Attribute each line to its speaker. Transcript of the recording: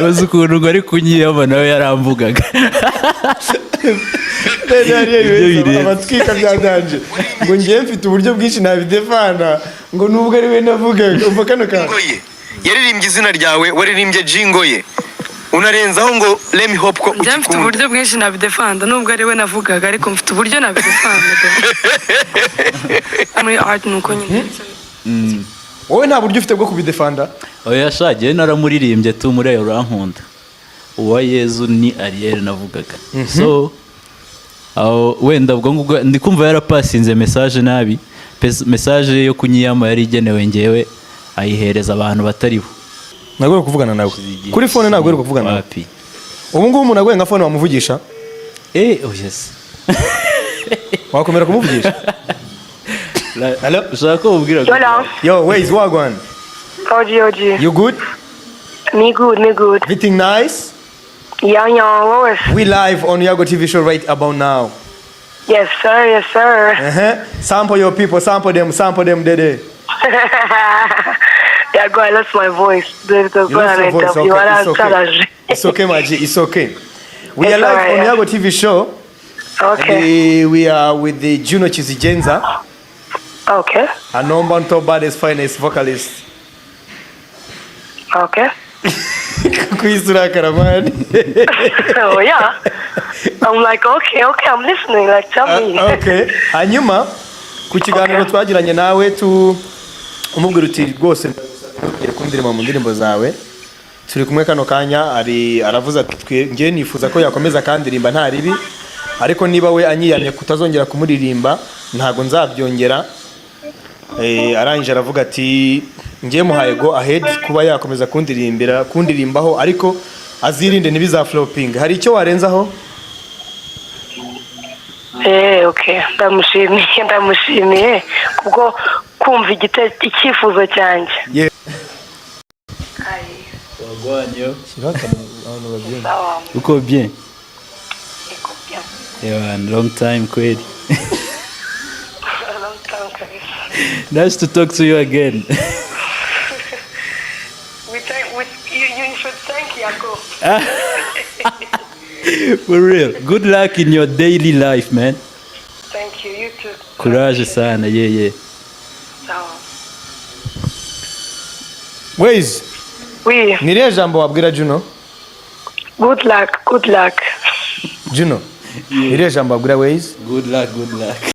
Speaker 1: Uzi ukuntu ngo ari kunyiyama, nawe yaramvugaga. Ibyo birenze.
Speaker 2: Abatwika byaganje ngo ngewe mfite uburyo bwinshi nabidefanda, ngo nubwo ari we navugaga. Umva kano kantu.
Speaker 3: Jingo ye yaririmbye izina ryawe, waririmbye jingo ye, unarenzaho ngo "Let me hope" ko
Speaker 4: Njye mfite
Speaker 3: ugikunda.
Speaker 4: uburyo bwinshi nabidefanda, nubwo ari we navugaga, ariko mfite uburyo nabidefanda muri art, ni uko nyine.
Speaker 2: Wowe nta buryo ufite bwo kubidefanda?
Speaker 1: Oya sha, jyewe naramuririmbye tu muri ayo "Urankunda". Uwa Yezu ni Ariel navugaga. So aho wenda ubwo ngubwo ndi kumva yarapasinze message nabi. Message yo kunyiyama yari igenewe ngewe, ayihereza abantu batari bo.
Speaker 2: Ntabwo uri kuvugana nawe kuri phone? Ntabwo uri kuvugana nawe?
Speaker 1: Wapi.
Speaker 2: Ubu ngubu umuntu aguye nka phone wamuvugisha?
Speaker 1: Eh, oh yes.
Speaker 2: Wakomera kumuvugisha? Hello?
Speaker 1: Ushaka ko mubwira?
Speaker 5: Hola.
Speaker 2: Yo Ways, wagwan?
Speaker 5: OG, OG.
Speaker 2: You good?
Speaker 5: Me good, me good.
Speaker 2: Everything nice?
Speaker 5: Yeah, wowe?
Speaker 2: We live on Yago TV Show right about now.
Speaker 5: Yes, sir, yes, sir.
Speaker 2: Sample your people, sample them, sample them, dede.
Speaker 5: Yeah, go, I lost my voice. The
Speaker 2: You lost your voice, okay, it's okay.
Speaker 5: okay.
Speaker 2: It's okay, my G, it's okay. We
Speaker 5: It's
Speaker 2: are live
Speaker 5: alright,
Speaker 2: on
Speaker 5: yeah.
Speaker 2: Yago TV Show.
Speaker 5: Okay.
Speaker 2: We are with the Juno Kizigenza, a number one top baddest finest vocalist. Kwisura karamani.
Speaker 5: Oh, yeah. I'm like, okay, I'm listening. Like, tell me.
Speaker 2: Okay. Hanyuma ku kiganiro twagiranye nawe, tu umubwira uti rwose ndagusabye kundirimba mu ndirimbo zawe. Turi kumwe kano kanya, ari aravuze ati twe njye nifuza ko yakomeza akandirimba, nta ribi, ariko niba we anyiyamye kutazongera kumuririmba, ntabwo nzabyongera. Arangije aravuga ati njye muhaye go ahead kuba yakomeza kundirimbira, kundirimbaho, ariko azirinde ntibizafloping. Hari icyo warenzaho?
Speaker 5: Okay. Ndamushimiye, ndamushimiye kubwo kumva icyifuzo cyanjye.
Speaker 1: Wagwan yo?
Speaker 5: Sawa.
Speaker 1: Uko bien?
Speaker 5: Iko bien.
Speaker 1: Ewan, long time kweli.
Speaker 5: Long time kabisa.
Speaker 1: Nice to talk to you again.
Speaker 5: We thank, we, you should thank Yago.
Speaker 1: For real, good luck in your daily life, man.
Speaker 5: Thank you, you too.
Speaker 1: Courage sana, yeah.
Speaker 5: Sawa.
Speaker 2: Ways.
Speaker 5: Oui.
Speaker 2: Ni irihe jambo wabwira Juno?
Speaker 5: Good luck, good luck.
Speaker 2: Juno, ni irihe jambo wabwira Ways?
Speaker 1: Good luck, good luck.